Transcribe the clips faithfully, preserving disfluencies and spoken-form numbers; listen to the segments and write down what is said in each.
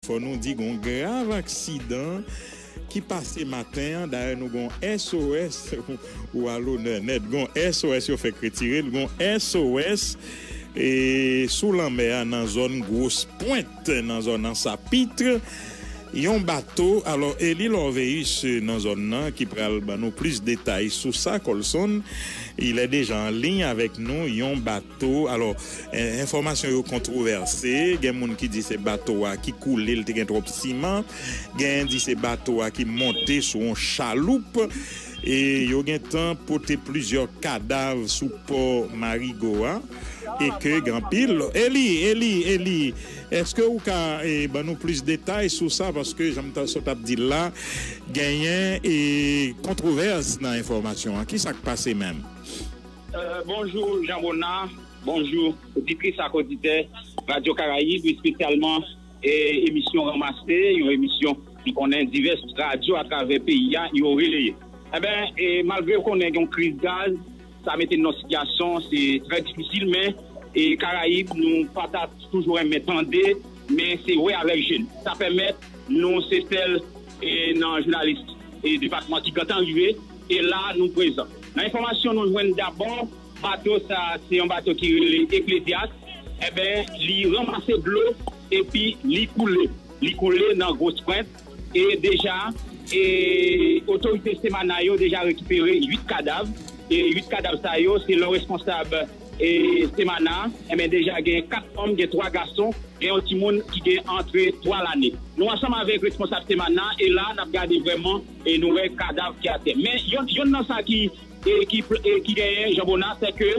Fò nou di gon grav aksidan ki pase maten an. Dayè, nou gon S O S ou a lonè nèt. Gon S O S, yo fèk retire l. Gon S O S e, sou lanmè a, nan zòn Gwospwent, nan zòn Ansapit. Yon bato, alò, Eli Lorveus nan zòn nan ki pral ban nou plis detay sou sa, Colson, il est déjà en ligne avec nous, yon bato. Alò, en- enfòmasyon yo kontwovèse. Gen moun ki di se bato a ki koule, l te gen twòp siman. Gen di se bato a ki monte sou yon chaloup. E yo gentan pote plizyè kadav sou pò Marigo a. E ke gen anpil. Eli, Eli, Eli, èske ou ka e, ban nou plis detay sou sa? Paske, jan m ta- sot ap di l la, genyen e, kontwovès nan enfòmasyon an. Ki sa k pase menm? Euh, bonjou, Jean Bonnat. Bonjou, oditris ak oditè Radyo Karayib, espesyalman e, emisyon Ranmase, yon emisyon ki konnen divès radyo atravè peyi a yo releye. Enben, e, malgre w konnen gen yon kriz gaz, sa mete n nan sitiyasyon, se trè difisil, men e, Karayib, nou pa ta toujou renmen tande, men se wè avèk je n. Sa pèmèt nou se sèl e, nan jounalis e, depatman ki gentan rive, e la nou prezan. Nan enfòmasyon nou jwenn dabò, bato sa se yon bato ki rele Eklezyas, enben, li ranmase dlo epi li koule. Li koule nan Gwospwent e deja e otorite Semana yo deja rekipere uit kadav. E uit kadav sa yo, selon responsab e Semana, enben, deja gen kat fanm, gen twa gason, gen yon timoun ki gen antre twa lane. Nou ansanm avèk responsab Semana e la n ap gade vrèman e nou wè kadav ki atè. Men yon, yon nan sa ki e ki, e ki genyen, Jean Bonnat, se ke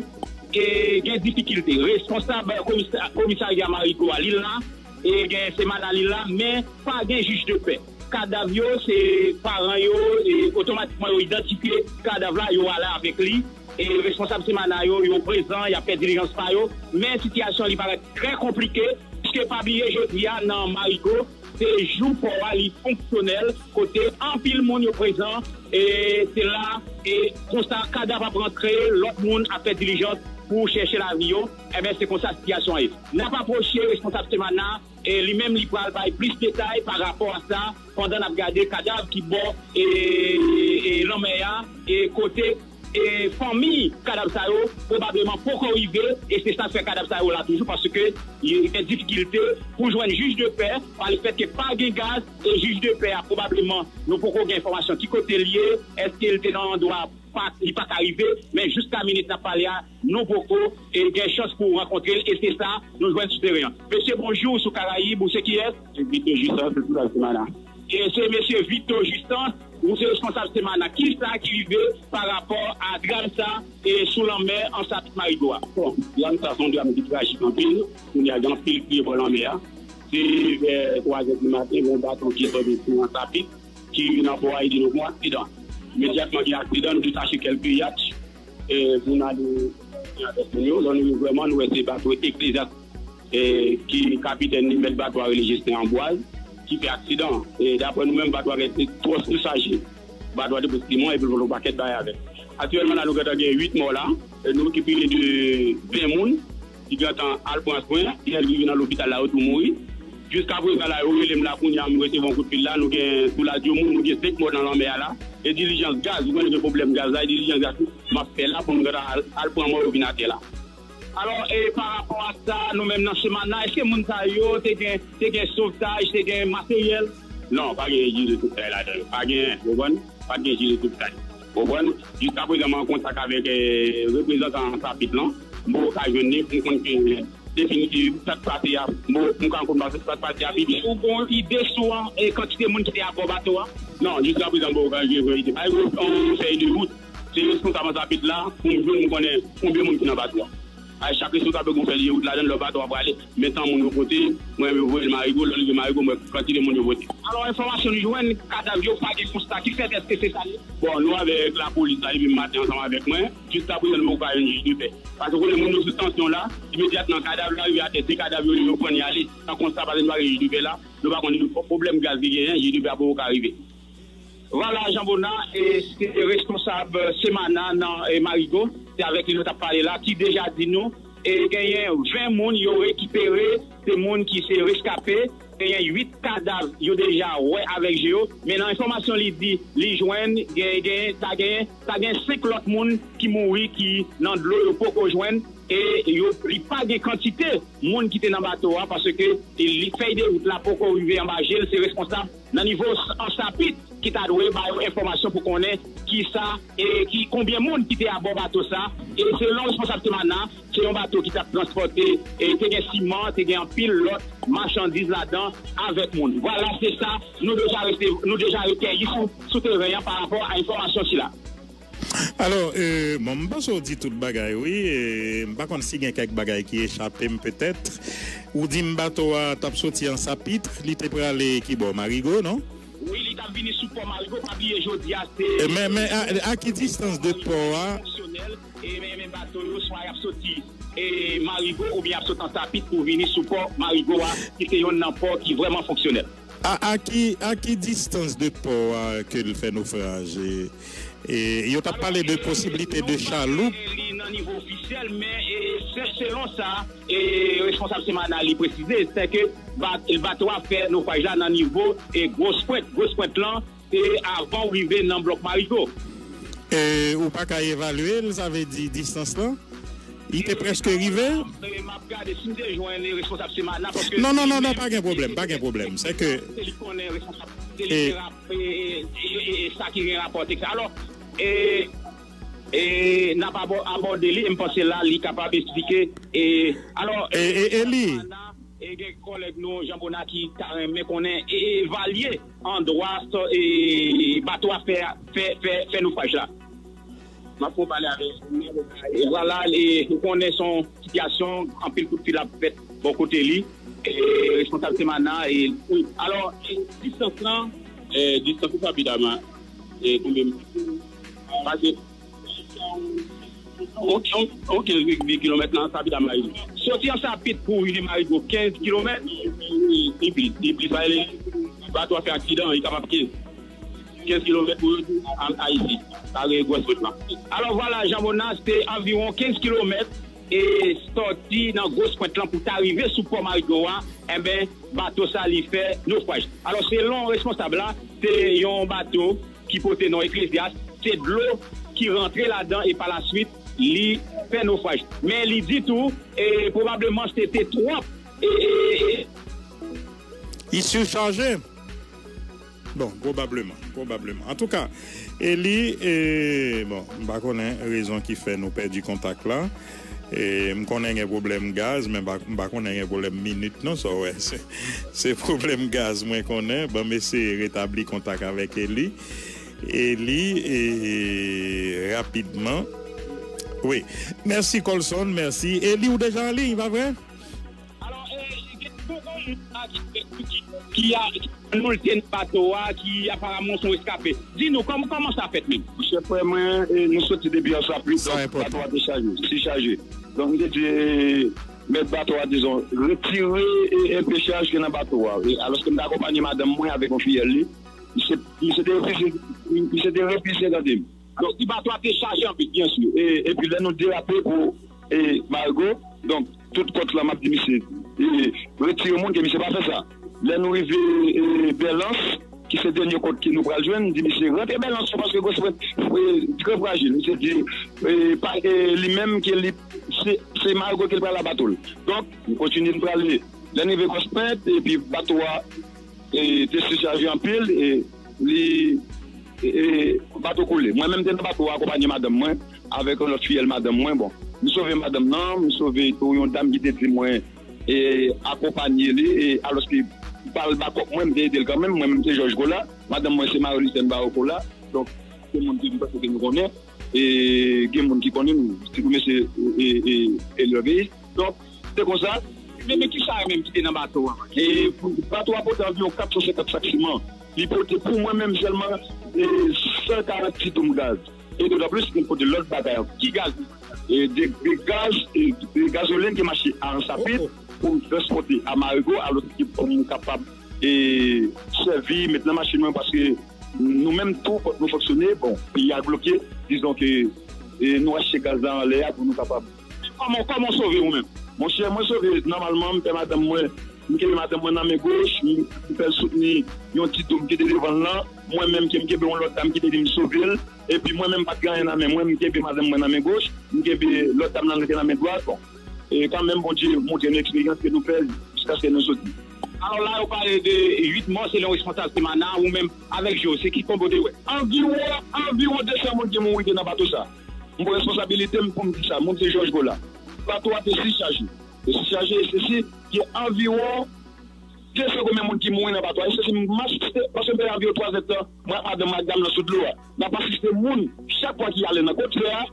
e gen difikilte. Responsab komisa- komisarya Marigo a, li la, e gen Semana, li la, men pa gen jij de pè. Kadav yo, se paran yo, e otomatikman yo idantifye kadav la, yo ale avèk li. E responsab Semana yo, yo prezan, y ap fè dilijans pa yo. Men sitiyasyon li parèt trè konplike, piske pa bliye jodi a nan Marigo, se jou pò a li fonksyonèl, kote anpil moun yo prezan, e se la, e konsa kadav ap rantre, lòt moun ap fè dilijans pou chèche lavi yo. Enben, se konsa sitiyasyon an ye. N ap apwoche responsab Semana, e li menm li pral bay plis detay pa rapò a sa, pandan n ap gade kadav ki bò e, e, e lanmè a, e kote e fanmi kadav sa yo pwobableman poko rive, e se sa k fè kadav sa yo la toujou, paske y- gen difikilte pou jwenn jij de pè, pa le fèt ke pa gen gaz, e jij de pè a pwobableman nou poko gen enfòmasyon ki kote l ye, èske l te nan andwa pa, li pa ka rive, men jiska minit n ap pale a, nou poko e gen chans pou rankontre l, e se sa nou jwenn sou teren an. Mesye, bonjou, sou Karayib, ou se kiyès? Vito Jisans, se tout Semana. E se mesye Vito Jisans, ou se responsab Semana. Ki sa ki rive pa rapò a dram sa e sou lanmè Ansapit Marigo a? Bon, dram sa se yon dram ki trajik anpil. Kounye a, gen anpil kriye bò lanmè a. Se vè twa zè di maten, gen yon bato ki tonbe sou Ansapit, ki rive nan pò a, e di nou gen yon aksidan. Imedyatman gen aksidan, nou detache kèlke yatch e, pou n ale avèk moun yo. Lè nou rive vrèman, nou wè se bato Eklezyas e, ki kapitèn li, mèt bato a rele Justin Ambroise, ki fè aksidan. E daprè nou menm, bato a gen twòp sou chaje. Bato a te pran siman epi l voye yon pakèt bagay avè l. Aktyèlman la, nou gentan gen uit mò la. E, nou okipe de ven moun ki gentan al pran swen, ki rive nan lopital la, yo tou mouri. Jiska prezan la, yo rele m la kounye a, m resevwa yon kout fil la, nou gen sou Ladyomoun, nou gen senk mò nan lanmè a la. E dilijans gaz, ou konnen gen pwoblèm gaz la, e dilijans gaz tou, m ap fè la pou nou gentan al, al pran mò yo vin atè la. Alò, e pa rapò a sa, nou menm nan Semana, èske moun sa yo te gen, te gen sovtaj, te gen materyèl? Non, pa gen jij de sovtaj ladan yo. Pa gen, ou konprann? Pa t gen jij de sovtaj. Ou konprann? Jiska prezan, mwen an kontak avèk e, reprezantan Ansapit lan. M poko ka jwenn li pou m konn ke definitif sa k pase a. M poko, m ka konn sa k pase a pi byen. Ou gon ide sou an, e kantite moun ki te abò bato a? Non, jiska prezan, m poko ka jwenn ide. Pa egzanp, yon fèy de wout. Se responsab Ansapit la, pou m jwenn, m konnen konbyen moun ki nan bato a. A chak responsab yo gen yon fèy de wout ladan l, lè bato a prale, men tan moun yo pote, mwen menm yo voye l Marigo, lè l rive Marigo, m wè kantite moun yo pote. Alò, enfòmasyon nou jwenn, kadav yo pa gen konsta ki fèt, èske se sa l ye? Bon, nou avèk lapolis la depi maten ansanm avèk mwen, jiska prezan nou poko ka jwenn jij de pè. Paske w konnen moun yo sou tansyon la, imedyatman kadav la rive atè, se kadav yo li yo pran y ale, san konsta, paske nou pa gen jij de pè la, nou pa konnen pwoblèm gaz ki genyen, jij de pè a poko ka rive. Vwala, Jean Bonnat, e se responsab Semana nan e, Marigo, se avèk li nou t ap pale la, ki deja di nou e genyen ven moun yo rekipere, se moun ki se reskape, genyen uit kadav yo deja wè avèk je yo, men nan enfòmasyon li di li jwenn, gen, gen, ta genyen, ta gen senk lòt moun ki mouri ki nan dlo yo poko jwenn, e yo, li pa gen kantite moun ki te nan bato a, paske li, fèy de wout la poko rive anba je l, se responsab nan nivo Ansapit ki ta dwe ba yo enfòmasyon pou konnen kisa, e ki, konbyen moun ki te abò bato sa. E selon responsab Semana, se yon bato ki t ap transpòte, e te gen siman, te gen anpil lòt machandiz ladan avèk moun. Vwala, se sa nou deja rete, nou deja rekèyi sou, sou teren an pa rapò a enfòmasyon sila. Alò, e, bon, m panse w di tout bagay, wi. E, m pa konn si gen kèk bagay ki echape m petèt. Ou di m bato a t ap soti Ansapit, li te prale ki bò, Marigo, non? Wi, li t ap vini sou pò Marigo, pa bliye jodi a se. E, men, men, a, a ki distans de pò a? Fonksyonèl, e men, men bato yo, swa y ap soti e Marigo oubyen y ap soti Ansapit pou vini sou pò Marigo a, ki se yonn nan pò ki vrèman fonksyonèl. A, a ki, a ki distans de pò a ke l fè nofraj? E, e, yo t ap pale de posiblite de chaloup. Li nan nivo ofisyèl, men e, se, selon sa e, responsab Semana li presize, se ke ba, bato a fè nofraj la nan nivo e Gwospwent. Gwospwent lan, e avan w rive nan blòk Marigo. E ou pa ka evalye l, sa vle di distans lan? Li te prèske rive? E m ap gade si m te jwenn responsab Semana, paske. Non, non, non, non, pa gen pwoblèm, pa gen pwoblèm. Se ke. Se li konnen responsab, se li ki rap, e, e, e, e, e sa ki gen rapò avèk sa. Alò, e, e, n ap abò-, abòde li, e m panse la, li kapab esplike. E, alò, E, e, e li? E gen kòlèg nou, Jean Bonnat, ki ta renmen konnen e, evalye andwa sa, e, bato a fè, fè, fè, fè nofraj la. M ap pale avè l. E vwala, e, ou konnen se yon sitiyasyon, anpil kout fil ap fèt bò kote li. E, responsab Semana, e, wi. Alò, e, distans lan, e, distans lan Sabidama, e, konbyen? Pase. Ok, ok, ok, kilomèt nan Sabidama. Soti Ansapit pou rive Marigo, kenz kilomèt. Li plis, li plis, pa li, bato a fè aksidan, li kapab kenz. Kenz kilomèt pou rive an Ayiti, kare Gwospwent lan. Alò, vwala, Jean Bonnat, se anviwon kenz kilomèt e sòti nan Gwospwent lan pou ta rive sou pò Marigo a, enben, bato sa li fè nofraj. Alò, selon responsab la, se yon bato ki pote non Eklezyas, se dlo ki rantre ladan e pa laswit, li fè nofraj. Men li di tou, e, pwobableman se te twòp, e, e, e, Li sichaje? Bon, pwobableman, pwobableman. Antouka, Eli, e, bon, m pa konnen rezon ki fè nou pèdi kontak la. E, m konnen gen pwoblèm gaz, men m pa, m pa konnen gen pwoblèm minit, non, sa w wè. Se, se pwoblèm gaz mwen konnen. Ban m eseye retabli kontak avèk Eli. Eli, e, rapidman. Wi. Mèsi, Colson, mèsi. Eli, ou deja an liy, pa vre? Alò, e, gen bon moun la ki, ki, ki a, ki nou l te nan bato a, ki aparaman se yon reskape. Di nou, kòman, kòman sa fèt menm? Monchè, frè mwen, e, nou soti depi Ansapit, donk bato a te chaje, sichaje. Donk, m te di, e, mèt bato a, dizon, retire, e, enpe chaj ki nan bato a. E, alòske m te akonpanye madanm mwen avèk yon fiyèl li, misye, misye te refize, misye te refize tande m. Donk, si bato a te chaje anpil, byen si. E, epi lè nou derape pou, e, Marigo, donk, tout kòt la, m ap di misye, e, retire moun, ke misye pa fè sa. Lè nou rive, e, Bèlans, ki se dènye kòt ke nou pral jwenn, m di misye, rantre Bèlans, paske Gwospwent, e, trè frajil. Misye di, e, pa, e, li menm, ke li, se, se Marigo ke l pral a bato l. Donk, nou kontinye, n prale. Lè n rive Gwospwent, epi bato a, e, te sichaje anpil, e, li, e, e, bato koule. Mwen menm te nan bato a akonpanye madanm mwen avèk yon lòt fiyèl madanm mwen. Bon, m sove madanm nan, m sove tou yon dam ki te di mwen, e, akonpanye li, e, alòske m pa al ba kòb mwen, m te ede l kanmenm, mwen menm se Jòj Kola, madanm mwen se Marie Lucène Barreau Kola, donk, se moun ki m panse ke nou konnen. E gen moun ki konnen nou, sitou mesye, e, e, e, Elvis. Donk, se konsa. Men, men kisa yo menm ki te nan bato a? E pou, bato a pote anviwon kat san senkant sak siman. Li pote pou mwen menm sèlman, e, san karant ti doum gaz. E dotan plis, li pote lòt bagay ankò. Ki gaz? E de, de gaz, e de gazolin ki mache a Ansapit pou m transpòte a Marigo, alòske pou m kapab, e, sèvi, met nan machin mwen, paske nou menm tou, fòk nou fonksyone. Bon, peyi a bloke, dizon ke, e, nou achte gaz la anlè a pou nou kapab. Kòman, kòman w sove ou menm? Monchè, mwen sove nòmalman, m fè madanm mwen, M kenbe madanm mwen nan men goch, m m fè l soutni yon ti doum ki te devan l lan. Mwen menm ke m kenbe yon lòt dam ki te di m sove l. Epi mwen menm m pa t gen anyen nan men mwen, m kenbe madanm mwen nan men goch, m kenbe lòt dam nan ki te nan men dwat. Bon, e kanmenm Bondye montre nou eksperyans ke nou fè jiskaske nou soti. Alò la, yo pale de uit mò selon responsab Semana, ou menm avèk Joe, se ki konbo te wè? Anviwon, anviwon de san moun ki mouri te nan bato sa. M pran responsabilite m pou m di sa, moun se Jòj Gola. Bato a te sichaje. Te sichaje, e sesi, gen anviwon de san konbyen moun ki mouri nan bato a. E sesi, m asiste, paske m fè anviwon twa zèdtan, mwen ak madanm mwen ak dam nan sou dlo a. N ap asiste moun, chak fwa ki ale nan kot fè a,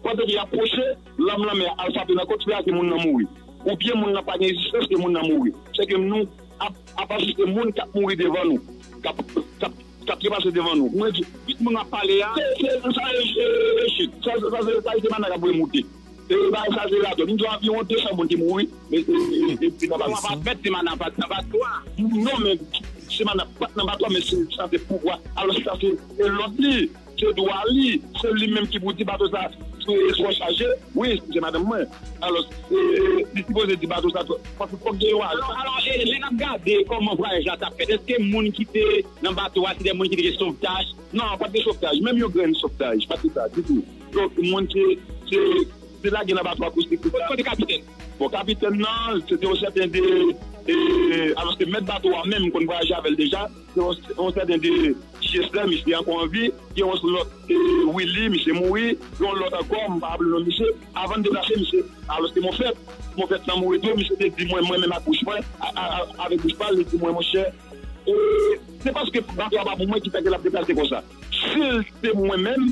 pandan ki y ap pwoche, lanm lanmè a al frape nan kot fè a, ke moun nan mouri. Oubyen moun nan pa gen rezistans, ke moun nan mouri. Se ke nou ap, ap asiste moun k ap mouri devan nou, k ap, k ap, k ap trepase devan nou. Mwen di, tout moun ap pale a. Se, se, sa, e, e, e, chit. Sa, sa, sa, se, sa, se Semana k ap voye moute. E, bagay sa, se radòt. M di w anviwon de san moun ki mouri, e, e, e, e, epi nan bato. Semana pa t mèt, Semana pa t nan bato a. Non, men Semana pa t nan bato a, men se, sa se pouvwa. Alò, sa se, e, lòd li. Se dwa li, se li menm ki pou di bato sa twò chaje. Wi, se madanm mwen. Alò, e, e, li sipoze di bato sa twò, paske fòk gen yon ajan. Alò, alò, e, lè n ap gade kòman vwayaj la t ap fèt, èske moun ki te nan bato a, se de moun ki te gen sovtaj? Non, pa t gen sovtaj, menm yon grenn sovtaj, pa t gen sa ditou. Donk, moun se, se, se lage nan bato a pou sekirite. Kote kapitèn? Bon, kapitèn nan, se te yon sèten de, e, alò, se mèt bato a menm, m konn vwayaje avè l deja, se yon, yon sèten de Chester, misye ankò an vi, gen yon lòt, e, Willy, misye mouri, gen yon lòt ankò, m pa raple non misye, avan n deplase, misye, alò, se Monfèt, Monfèt nan mouri tou, misye te di mwen, mwen menm ak bouch mwen, a, a, a, avèk bouch pa l, li di mwen, monchè, e, se paske bato a pa pou mwen ki fè ke l ap deplase konsa. Si l te mwen menm,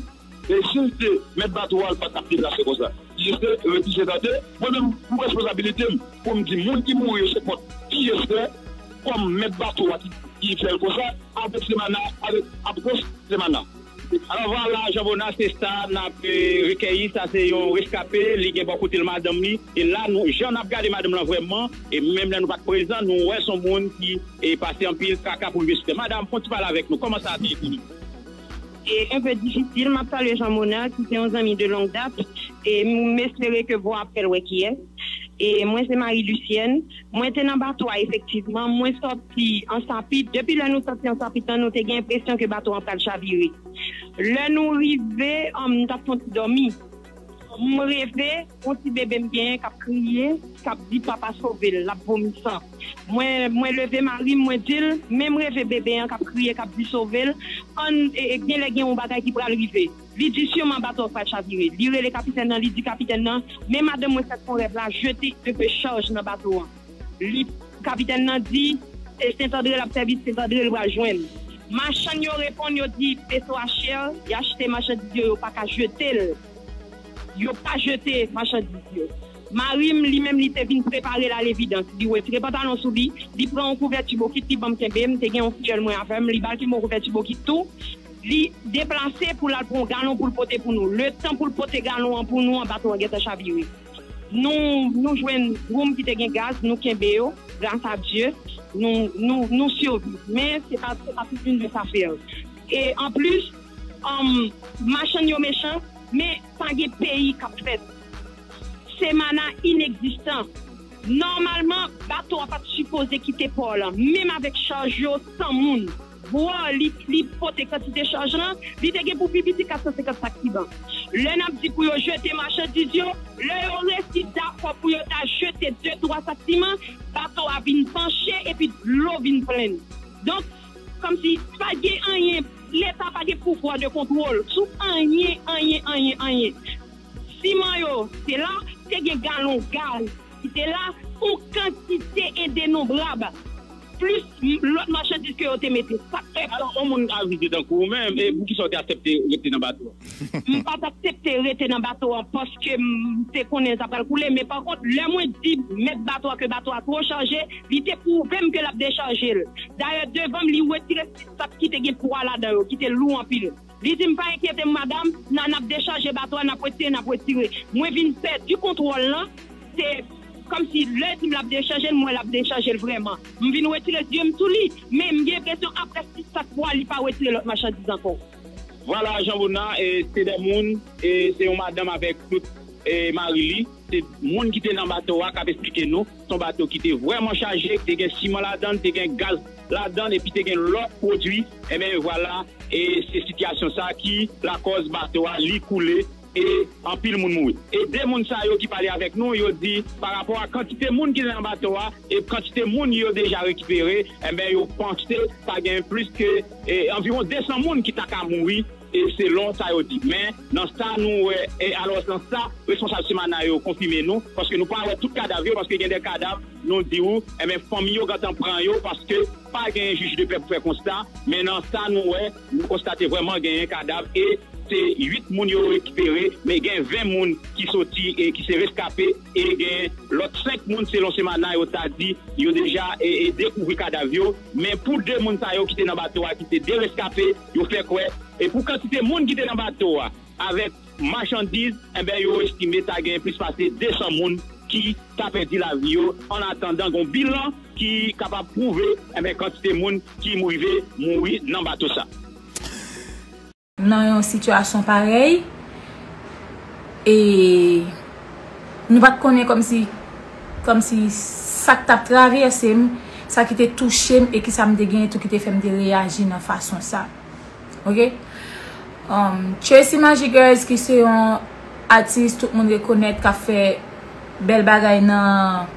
e si l te mèt bato a, l pa t ap deplase konsa. Li jis te refize tande. Mwen menm, m pran responsabilite m pou m di moun ki mouri yo se kont ki Chester, kòm mèt bato a ki, ki fè l konsa, avèk Semana, avèk absans Semana. Alò, vwala, Jean Bonnat, se sa n ap, e, rekèyi. Sa se yon reskape, li gen bò kote l madanm li. E la, nou, jan n ap gade madanm lan vrèman, e menm lè nou pa t prezan, nou wè se yon moun ki, e, pase anpil traka pou l rive sou tè. Madanm, fè yon ti pale avèk nou. Kòman sa te ye pou nou? E un peu difisil, m ap salye Jean Bonnat, ki se yon zanmi de longue date, e m espere ke vwa ap fè l wè kiyès. E mwen se Marie Lucienne. Mwen te nan bato a efektivman. Mwen sòti Ansapit. Depi lè nou sòti Ansapit lan, nou te gen enpresyon ke bato an pral chavire. Lè nou rive, um, m t ap fè yon ti dòmi. M reve, yon ti bebe m genyen k ap kriye, k ap di papa sove l, l ap vomi san. Mwen, mwen leve mari m, mwen di l, men m reve bebe an k ap kriye, k ap di sove l, ann, e, e, genlè gen yon bagay ki pral rive. Li di siman bato an pral chavire. Li rele kapitèn nan, li di kapitèn nan, men madanm mwen fèk fè yon rèv la, jete un peu chaj nan bato an. Li, kapitèn nan di, se Sentandre l ap sèvi, Sentandre l pral jwenn. Machann yo reponn, yo di, peso a chè, y achte machandiz yo, yo pa ka jete l. Yo pa jete machandiz yo. Mari m, li menm, li te vin prepare l a levidans. Li retire pantalon sou li, li pran yon kouvèti bokit, li ban m kenbe, m te gen yon fiyèl mwen avè m, li ba l kenbe yon kouvèti bokit tou. Li deplase pou l al pran yon galon pou l pote pou nou. Letan pou l pote galon an pou nou an, bato an gentan chavire. Nou, nou jwenn dwoum ki te gen gaz, nou kenbe yo, gras a Dye, nou, nou, nou siviv. Men se pa, se pa tout moun de sa fè. E anplis, um, machann yo mechan, men pa gen peyi k ap fèt. Semana inegzistan. Nòmalman, bato a pa t sipoze kite pò lan, menm avèk chaj yo, san moun. Bwò, li, li pote kantite chaj lan, li te gen pou pi piti kat san senkant sak siman. Lè n ap di pou yo jete machandiz yo, lè yo resi dakò pou yo ta jete de twa sak siman, bato a vin panche epi dlo vin plenn. Donk, kòmsi pa gen anyen, Leta pa gen pouvwa de kontwòl sou anyen, anyen, anyen, anyen. Siman yo te la, te gen galon gaz ki te la, yon kantite endenonbrab, plis m-, lòt machandiz ke yo te mete. Sa k fè. Alò, yon moun ka vizite tankou ou menm, e poukisa w te aksepte rete nan bato a? M pa t aksepte rete nan bato an paske m te konnen sa pral koule, men pa kont, lè mwen di mèt bato a ke bato a twò chaje, li te pwouve m ke l ap dechaje l. Dayè, devan m, li retire sis sak ki te gen pwa ladan yo, ki te lou anpil. Li di m, "Pa enkyete w, madanm, n a, n ap dechaje bato a, n ap retire, n ap retire." Mwen vin pèdi kontwòl lan, se kòmsi lè di m l ap dechaje l, m wè l ap dechaje l vrèman. M vin retire zye m sou li, men m gen enpresyon apre sis sak pwa, li pa retire lòt machandiz ankò. Vwala, Jean Bonnat, e, se de moun, e, se yon madanm avèk tout, e, mari li. Se moun ki te nan bato a k ap esplike nou, se yon bato ki te vrèman chaje, ki te gen siman ladan l, te gen gaz ladan l, epi te gen lòt pwodui. Ebyen, vwala, e se sitiyasyon sa ki lakòz bato a li koule e anpil moun mouri. E de moun sa yo ki pale avèk nou, yo di pa rapò a kantite moun ki te nan bato a e kantite moun yo deja rekipere, ebyen, yo panse pa gen plis ke e, anviwon de san moun ki ta ka mouri, e selon sa yo di. Men, nan sa nou wè, e alò nan sa responsab Semana yo konfime nou, paske nou pa wè tout kadav yo, paske gen de kadav, nou di w, ebyen, fanmi yo gentan pran yo, paske pa gen jij de pè pou fè konsta, men nan sa nou wè, nou konstate vrèman genyen kadav, e se uit moun yo rekipere, men gen ven moun ki soti e ki se reskape, e gen lòt senk moun, selon Semana, yo ta di, yo deja e, e dekouvri kadav yo, men pou de moun sa yo ki te nan bato a, ki te de reskape, yo fè kwè, e pou kantite moun ki te nan bato a, avèk machandiz, enben, yo estime ta gen plis pase de san moun ki ta pèdi lavi yo, an atandan gon bilan ki kapab pwouve, enben, kantite moun ki rive mouri nan bato sa. Nan yon sitiyasyon parèy, e nou pa t konnen kòmsi, kòmsi sa k t ap travèse m, sa ki te touche m e ki sa m te genyen tou ki te fè m te reyaji nan fason sa. Ok? Um, Tracy Magic Girls ki se yon atis tout moun rekonèt k ap fè bèl bagay nan